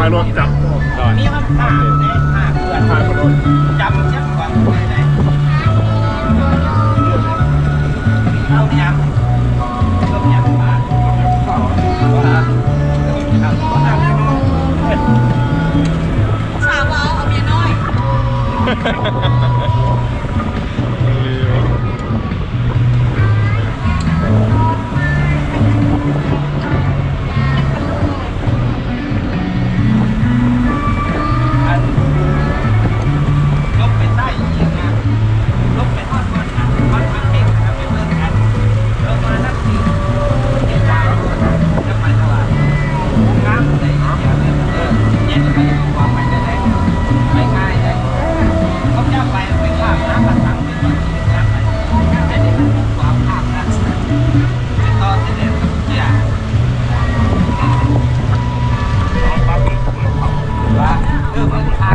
ທາງລົດຈັບ ມີຄຳຖາມເດ້ ຫາເພື່ອນ ຫາເພື່ອນ ຈຳຈັກວ່າຜູ້ໃດ ເອົາຫຍັງ ເອົາຫຍັງມາ ສາວເວົ້າ ເອົາເມຍນ້ອຍ.